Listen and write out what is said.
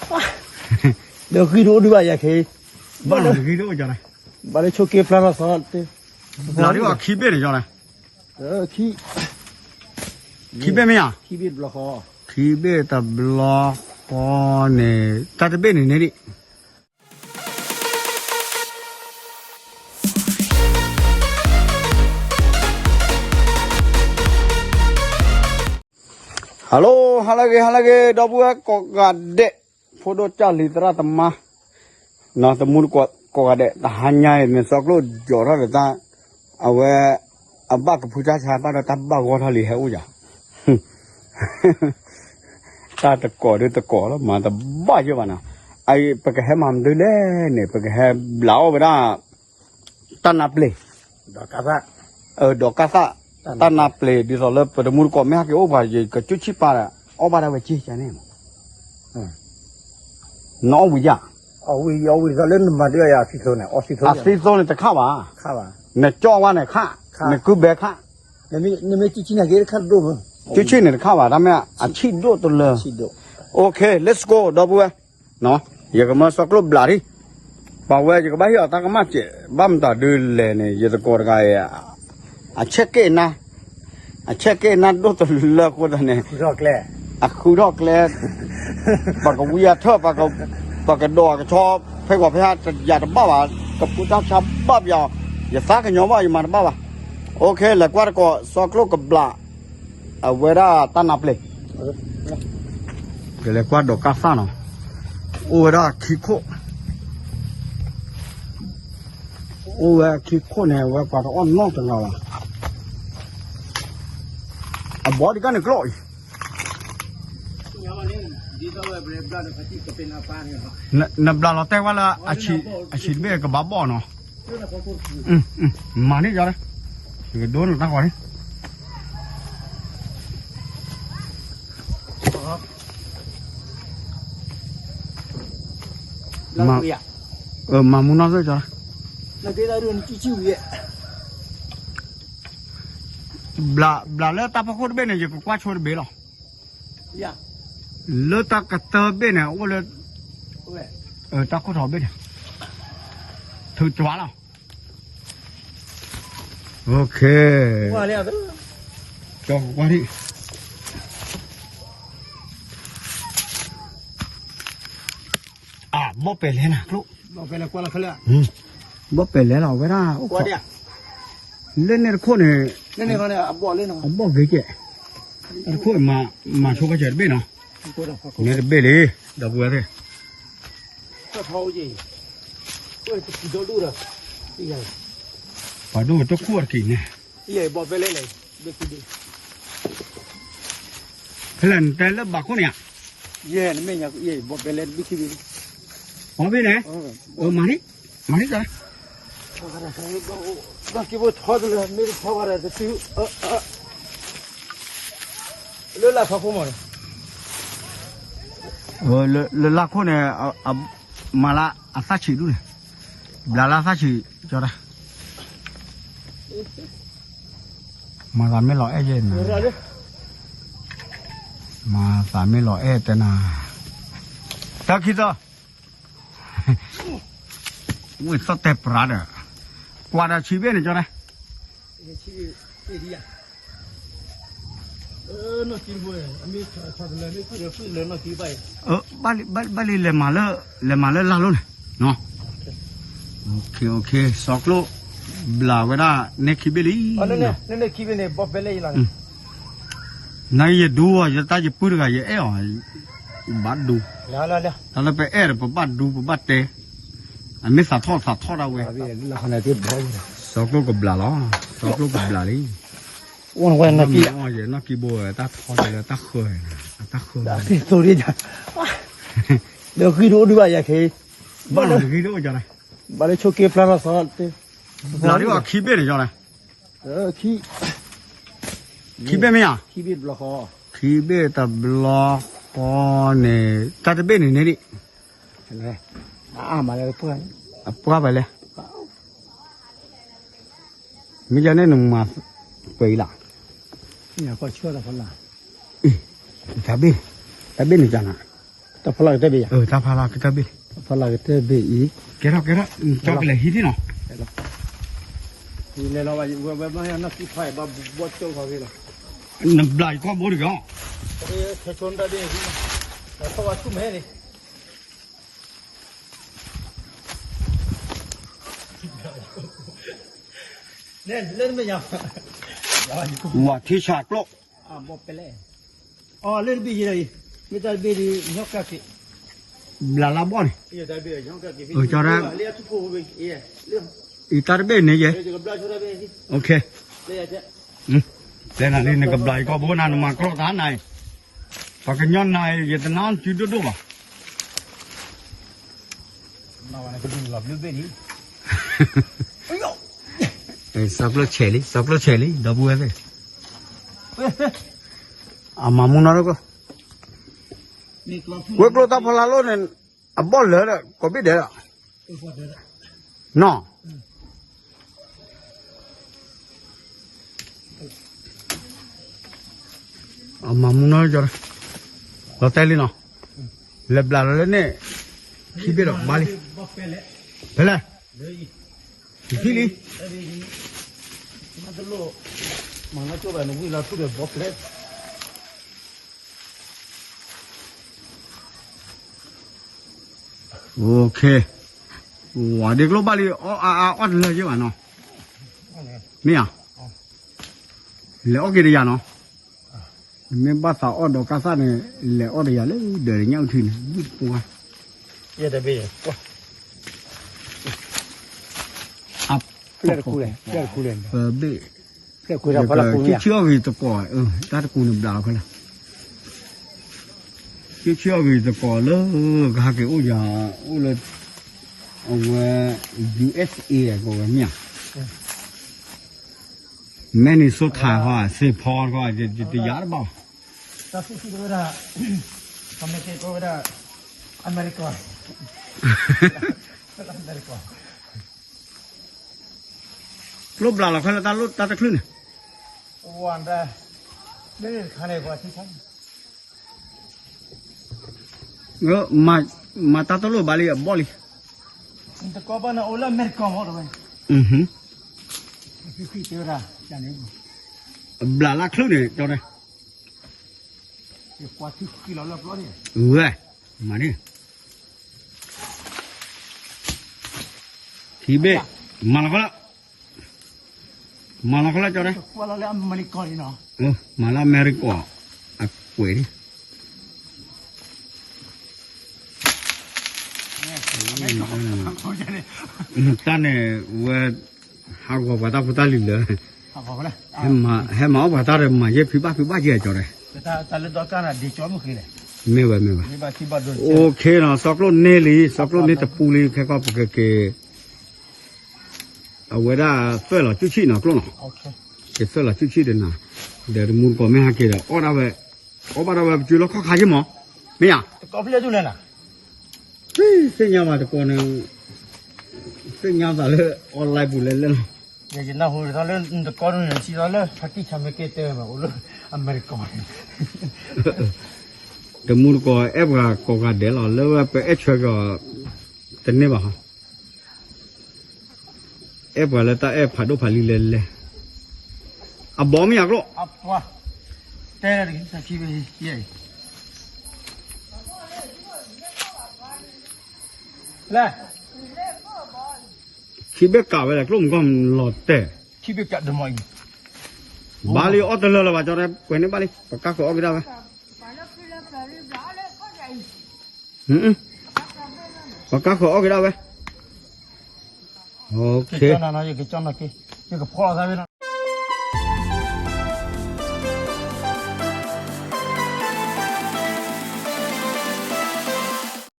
ဒီးဂံၢ်တအိၣ်ဒံးဘၣ်ယၤခဲအံၤ, ဘၣ်လီၤဂံၢ်တအိၣ်ကီး, ဘၣ်လၢဆိက့ဖျါထီၣ်သီ, ဘျးဒ်အီၤခံဘ့ၣ်န့ၣ်ကီး, ခံ, ခံဘ့ၣ်မ့ၢ်ဧါ, ခံဘ့ၣ်တဘျီဃီ, ခံဘ့ၣ်တဘျီဃီန့ၣ် တၢ်တဘ့ၣ်န့ၣ်န့ၣ်ဒံး ဟါလၢဂ့ၤ ဟါလၢဂ့ၤ ဒီပုၢ်ဝဲၢ်ကိးဂၤဒဲး, ဖိဒိၣ်ကၢ်လံၤသရၣ်သမါ, သမူတကိးဂၤဒဲး, တဟါညါအံၤ မ့ၢ်စီၤကျိၣ်ယီၤထီၣ်ဒီးတၢ်, အဝဲ, အဘၣ်ကဖုတၢ်ဆါဘၣ်ဒီးတၢ်ဘၣ်ဂီၢ်ထီၣ်လံဟဲအိၣ်ယၤ, တၢ်တကိးဒုတကိးလီၤ မၤတဘၣ်ယဲၢ်ဘၣ်နီၤ, အအံၤ ပကဟဲမၤမနုၤလဲၣ်န့ၣ် ပကဟဲဘျးအီၣ်ဝဲဒၣ် တၢ်နါပျ့ၤ, ဒီးကါသၣ်, တၢ်နါပျ့ၤ ဒ်သိးလၢပတမူတကိးမ့ၢ်ဟဲက့ၤအိၣ်ပှၤ ယကကူၣ်ဆံၣ်ပာ်ဒီး အီၣ်ဘၣ်ဒၣ်ဝဲက့ၤကန့ၣ်မး, နအီၣ်ဝံၤယၤ, အီၣ်ဝံၤ အီၣ်ဝံၤဒ်သိးလၢနမၤဒ်အံၤ အသံသိန့ၣ် အီၣ်သံသိန့ၣ် အသံသိန့ၣ်တခါဘၣ်, နကၠီဝဲန့ၣ်ခါ, နကုဘဲခါ, နမ့ၢ်ကူၣ်ဆံၣ်န့ၣ်တခါဘၣ်, တၢ်မ့ၢ်အဆံၣ်ဒိၣ်တလၢ, အဆံၣ်ဒိၣ်, OK let's go ဒီပုၢ်ဝဲၢ် ယကမၢစီၤကျိၣ်ဘျးဒံး, ပှၤဝဲယကဘၣ်ဟ့ၣ်အီၤတၢ်ကမၣ်စဲး, ဘၣ်မတၤဒုးလဲၣ်န့ၣ် ယသကိးတဂၤအံၤ, အဆဲးက့ၣ်နါ, အဆဲးက့ၣ်နါဒိၣ်တလၢအဃိသတးန့ၣ်, အဃုထီၣ်ကျဲ, ပကဝံအထၢၣ်, ပကဒိးအကဆီ, ဖဲဂီၤဖဲဟါတယၤတဘၣ်ဘၣ်, ကဖုတၢ်ဆါဘၣ်ပယီၤ, ယသးကညီၤဘၣ် ယမၤတဘၣ်ဘၣ်, OK လဲၤကွၢ်တကိး စီၤကျိၣ်ကဘျး အဝဲဒၣ်တၢ်နါပျ့ၤ, ကလဲၤကွၢ်ဒီးကါသၣ်နီၤ, အိၣ်ဝဲဒၣ်ခံခိၣ်, အိၣ်ဝဲခံခိၣ်န့ၣ် အဝဲပှၤတအီၣ်နီတဂၤဘၣ်, အဘီဒံးကါန့ၣ်ကျိၣ်အံၤ, နဘျးလီၤတဲာ်ဝဲလၢ အဆံးတဘ့ၣ်ကဘၣ်ဘီၣ်နီၤ, မၤန့ၢ်ကီး, ယကဒိနတၢ်ဃီန့ၣ် မၤမူနီၢ်သၢၣ်ကီး, ဘျးလၢတၢ်ဖီခိၣ်တဘ့ၣ်န့ၣ် ယကကွၢ်ဆိတဘ့ၣ်လီၤ, လၢတၢ်ကတၢၢ်ဘ့ၣ်န့ၣ် အိၣ်လၢ တၢ်ခိၣ်ထီၣ်ဘ့ၣ်န့ၣ် ထုးကွၢ်လီၤ, OK, ကကွၢ်ဒံး, အဘီၣ်ပဲာ်လဲၣ်နၤကျိၣ်, ဘီၣ်ပဲာ်လဲၣ်လီၤ အဝဲဒၣ်အိၣ်ခိး, လၢန့ၣ်တခိၣ်န့ၣ်, အဘီၣ်ဂ့ၤကဲး, တခိၣ်မၤဆိကစၢၤတဘ့ၣ်နီၤ, န့ၣ်တဘ့ၣ်လံ, ဒီပုၢ်ဝဲၢ်သ့ၣ်, ပှၤဒိၣ်တခိၣ်တက့ၢ်န့ၣ်, ဖဲလဲၣ်နတဲလၢဘၣ်ခိၣ်န့ၣ်ဧါ, ဘီၣ်ဘ့ၣ်န့ၣ်, မၤဒံး, မၤဒံးကီး, ဒီးက့ၤဖိထီတလၢ မ့ၢ်တထီဘၣ်ဒီးတတုၤ, လၢလၢ်ခီခိၣ်မးန့ၣ်, လၢလၢ်ခိၣ်န့ၣ်, မၤလၢအသၣ်ဆံးဒူၣ်န့ၣ်, ဘျးလၢအသၣ်ဆံးကီးတၢ်, မၤသးမ့ၢ်လီၤအဲၣ်ယဲၢ်နၤ, မၤသးမ့ၢ်လီၤအဲၣ်တဲနၤ, တၢ်ခံသီ ဝံသီၣ်တဲပရၤဒီး, ကွၢ်ဒီးဆံးဘ့ၣ်န့ၣ်ကီးတၢ်, ဘၣ်လံ ဘၣ်လံ လဲၤမၤလၢ, လဲၤမၤလၢလၢ်လိၤန့ၣ်, စီၤကျိၣ်, ဘျးဝဲဒၣ်န့ၣ်ခံဘ့ၣ်လံ, နယဒူအီၤ ယတၢ်ယပုၢ်တဂၤယအဲၣ်အီၤ, ဘၣ်ဒူ, တၢ်လၢပအဲၣ်ဒီးပဘၣ်ဒူပဘၣ်တဲ, အမ့ၢ်သးထီၣ်သးထီၣ်ဒၣ်ဝဲ, စီၤကျိၣ်ကဘျးလီၤ, စီၤကျိၣ်ကဘျးလံ, နီၢ်ကံဘိတၢ်ထီၣ်လၢတၢ်ဃၢ, တၢ်ဃၢ, ဒီးဂံၢ်တအိၣ်ဒံးဘၣ်ယၤခဲအံၤ, ဘၣ်လီၤဂံၢ်တအိၣ်ကီး, ဘၣ်လၢဆိက့ဖျါထီၣ်သီ, ဘျးဒ်အီၤခံဘ့ၣ်န့ၣ်ကီး, ခံဘ့ၣ်မ့ၢ်ဧါ, ခံဘ့ၣ်တဘျီဃီန့ၣ် တၢ်တဘ့ၣ်န့ၣ်န့ၣ်ဒံး, အပှၢ်ဖဲလဲၣ်, မ့ၢ်ယၤန့ၣ်နမၤပှဲၤအံၤလီၤ, တၢ်ဘ့ၣ်, တၢ်ဘ့ၣ်န့ၣ်ကနၤ, တၢ်ဖီလာ်ကတၢၢ်ဘ့ၣ်ယၤ, တၢ်ဖီလာ်ကတၢၢ်ဘ့ၣ်, တၢ်ဖီလာ်ကတၢၢ်ဘ့ၣ်အံၤ, ကဲထီၣ်ကဲထီၣ်, ကၠီကလဲၤဟံးထံၣ်နီၤ, နဘျးယကီၢ်ဘိတဂ့ၤ, ဝၤထံဆးကျိး, ဘျးလၢဘီၣ်န့ၣ်, ကၠီဒၣ်, အံၤတၢ်တဘ့ၣ်န့ၣ်ယဲ, တဲနၤလံ နကဘျးယကီၢ်ဘိနၤ နမၤကြီၣ်တၢ်နၤအံၤ, ပှၤကညီနၤအံၤ ယတနာ်စုဒိၣ်ဒိၣ်ဘၣ်. စီၤကျိၣ်ဆဲးလံ စီၤကျိၣ်ဆဲးလံ ဒီပုၢ်ဝဲၢ်သ့ၣ်, အမၤမူနီၢ်တကျိ, ဝဲကျိတၢ်ဖီလာ်လိၣ်န့ၣ်, အဘီၣ်လၢာ်ဒီး ကိးဘ့ၣ်ဒဲးဒီး, နီၢ် အမၤမူနီၢ်ကၠီ, လီၤတဲာ်လံနီၤ, လဲၤဘျးလီၤလၢန့ၣ်, ခံဘ့ၣ်ဒီးဘၣ်လံ, ဖဲလဲၣ်, ယထံၣ်လံ. OK, ဝၤဒ့ကျိဘၣ်လံ, အအါအီၣ်တလၢယဲဘၣ်နီၤ, မ့ၢ်ဧါ, လဲၤအီၣ်က့ၤတယၤနီၤ, မ့ၢ်ဘၣ်သးအီၣ်ဒီးကါသၣ်န့ၣ်, လဲၤအီၣ်တယၤလၢဒီးညၣ်အုၣ်ထံန့ၣ်, ပှၤ, အ, ပဘ့ၣ်, ဆံဆံအီၣ်ဂ့ၤသကိး, တၢ်တကူန့ၣ်ဘျးလီၤခဲလၢာ်, ဆံဆံအီၣ်ဂ့ၤသကိးလၢ, ကဟဲက့ၤအိၣ်ယၤ, အိၣ်လၢ, အဝဲ, USA ကိးဝဲမ့ၢ်ဧါ, Minnesota ဃီ, Saint Paul ဃီ, ယတယၤတဘၣ်ဘၣ်. တၢ်သူၣ်ဆူၣ်တဝဲဒၣ်, ပမ့ၢ်ကဲကီဝဲဒၣ်, အမဲရကၤ, အမဲရကၤ, ကျိဘျးလီၤခဲလၢာ်တၢ်လိၣ်တၢ်တချုးန့ၣ်, ဝၤဒၣ်, မ့ၢ်တခါန့ၣ်ပှၤထံဆါ မၤတၢ်တလိၣ်ဘၣ်လံအဘီၣ်လံ, တကီဘၣ်န့ၣ်အိၣ်လၢအမဲရကၤမ့ၢ်တဝဲ, ဘျးလၢချုးန့ၣ် ကၠီတဲ, ဝဲ, မၤန့ၣ်, ထံဘ့ၣ်, မၤလီၤခီလၢ မၤလီၤခီလၢကၠီတဲ, မၤလၢအမဲရကၤ, အကွဲးန့ၣ်, တၢ်န့ၣ်ဝဲ, ဟးဂီၤပှၤတၢ်ဖိတၢ်လံၤလၢ, ဟဲမၤအီၣ်ပှၤတၢ်ဒီးမၤယဲၢ်ဖံဘၣ်ဖံဘၣ်ယဲၢ်ကၠီတဲ, မ့ၢ်ဝဲမ့ၢ်ဝဲ, OK နီၤ စီၤကျိန့ၢ်လံ စီၤကျိန့ၢ်တပူၤလံ ခဲကီၢ်ပကက့ၤ အဝဲဒၣ်သွဲၣ်လီၤစုဆံၣ်နီၤကျိနီၤ, ကသွဲၣ်လီၤစုဆံၣ်ဒီးနၤ, ဒီးတမူတကိးမ့ၢ်ဟဲက့ၤဒီး အီၣ်ဒၣ်ဝဲ, အီၣ်ဘၣ်ဒၣ်ဝဲပစုလီၢ်ခီၣ်ခါယ့ၢ်မး, မ့ၢ်ဧါ, သ့ၣ်ညါမးတကိးန့ၣ်, သ့ၣ်ညါသးလၢ online ပူၤလဲၣ်လဲၣ်လီၤ, ယနၢ်ဟူလၢနတကိးန့ၣ် နထံၣ်သးလၢဟဲကံၣ်ဆၣ်မဲာ်က့ၤတဲမးအိၣ်လၢအမဲရကၤန့ၣ်, တမူတကိးအဲၣ်ပှၤကိးဂၤဒဲးလီၤ လၢဝဲပအဲၣ်ဆၢကီး, တန့ၢ်ဘၣ်ဟီ အဲၣ်ပှၤလၢတၢ်အဲၣ်ဖးဒိၣ်ဖးလံၤလဲၣ်လဲၣ်, အဘီမ့ၢ်ယၤကျိ, ခံဘ့ၣ်ကးဝဲဒၣ်ကျိမုၢ်ကီၢ်လီၤတဲာ်, ဘၣ်လံအီၣ်တလၢာ်လၢၤဘၣ်ကၠီတဲ ကွဲးန့ၢ်ဘၣ်လံ ပကါဃၢၤအီၣ်က့ၤဒၣ်ဝဲ, ပကါဃၢၤအီၣ်က့ၤဒၣ်ဝဲ, OK